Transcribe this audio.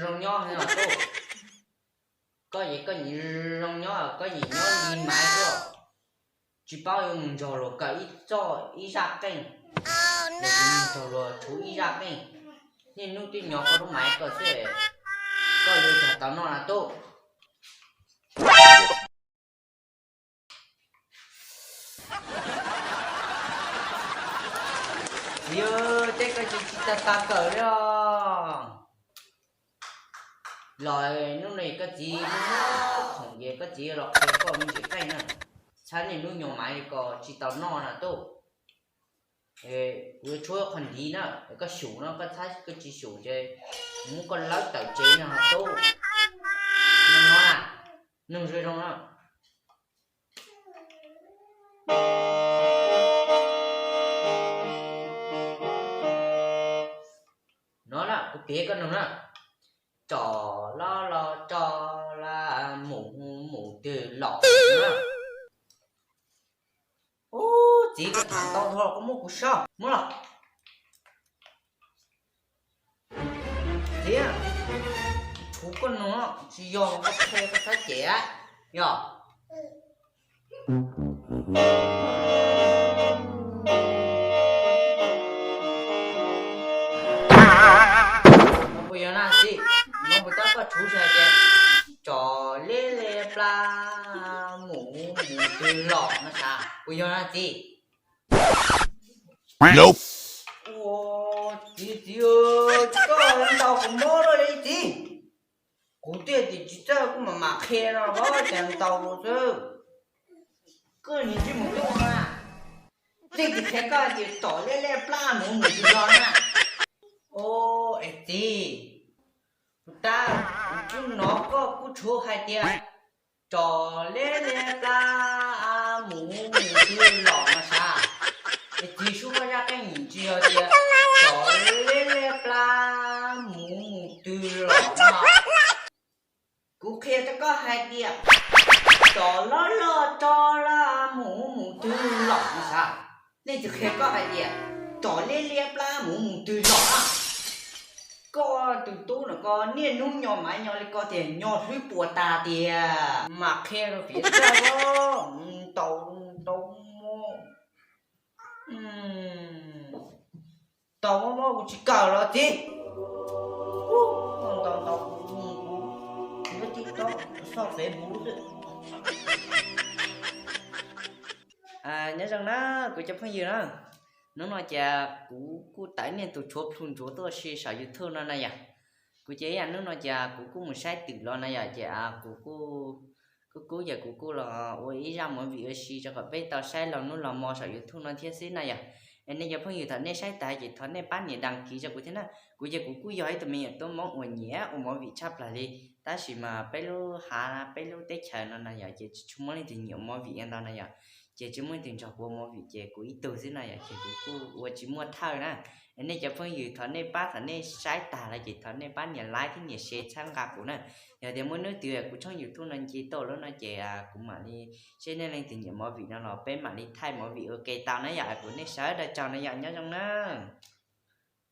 zoo nyob heev os tub. Koj ces koj nyiam zoo nyob, koj nyiam nyob li Maiv xwb, tsis paub yuav mus nrog luag kawm ib txoj ib zaj qeej, los mus nrog luag tshuv ib zaj qeej. Niaj hnub twb nyob koj lub Maiv koj xwb, koj yuav ua cas tau noj na tub? Txiv, tej koj tsis tsis tau tau kawm li os. Los hnub no koj txiv muab khoom ces koj txiv los qhia koj me ntsis qeej na. Txhob niaj hnub nyob Maiv li ko tsis tau noj na tub. Kuv yuav tshuab qhov ntiv na, koj xyum no, koj txhob, koj tsis xyum ces kuv muab koj lawb tawm tsev no tub. No no na, nug zoo zoo na. No na, kuv piav koj nug na. Tso los los tso la, mus mus twg los na. Ub, txiv, koj tham ntau dhau los koj muab kuv sab muab los. Txiv, tshuav koj nug tsis yog koj qhia koj txhob cem yog. Puas yog na txiv? No puas tab koj tshuav hais tias tso liab liab plab mus mus twg los no sas, puas yog na txiv? Ua, txiv, txiv, koj ntaus kuv mob luaj li txiv. Kuv tiag tias tsis txawj kuj mam mam qhia no los cas ntaus xwb. Koj nim ntsej muag tuaj na, leej twg qhia koj tias tso liab liab plab mus mus twg los na? Ua, es txiv, kuv tab kuv kuj hnov koj kuj tshuav hais tias tso liab liab plab mus mus twg los no sas. Es txiv, sub koj zaj qeej nim tsis yog tias tso liab liab plab mus mus twg los no. Kuv qhia rau koj hais tias tso loj loj tso la mus mus twg los no sas. Leej twg qhia koj hais tias tso liab liab plab mus mus twg los na? Koj tus tub no koj niaj hnub nyob Maiv nyob li koj tiag, nyob hlwb puas tas tiag. Mam qhia rau piav txaj os, ntaus ntaus mob, ntaus mob mob kuv tsis kawm los txiv. Ntaus ntaus kuv, kuv tib tsob xoj Facebook xwb. Nyob zoo na kuv cov phooj ywg na, hnub no ces kuv kuj tawm niag tus tshuav plhu ntsuav tuaj si saum YouTube no na yom. Kuv ces ib yam hnub no ces kuv kuj mus saib twm los na yom, ces kuv kuj kub ces kuv kuj los ua ib zaj movie ua si rau kom peb tau saib laug hnub laug hmo saum YouTube no thiab xwb na yom. Es nej cov phooj ywg thaum nej saib tas ces thov nej pab nias đăng ký rau kuv thiab na. Kuv ces kuv kuj yog ib tug me nyuam tub Hmoob uas nyiam ua movie tshaj plaws li, tab sis mas peb lub hav peb lub teb chaws no na yom ces tsis tshua muaj leej twg nyiam ua movie ntau na yom. Ces tsis muaj leej twg nrog kuv ua movie ces kuv ib tug xwb na yom, ces kuv kuj ua tsis muaj thawj na. Es nej cov phooj ywg thaum nej pab, thaum nej saib tag lawm ces thov nej pab nias like thiab nias share txhawb nqa kuv na. Yog tias muaj hnub twg kuv tshooj YouTube no nce tau lawm no ces kuv mam li seb nej leej twg nyiam movie no los peb mam li thaij movie ua ke tau na yom. Kuv nej sawv daws tsaug na yom, nyob zoo na.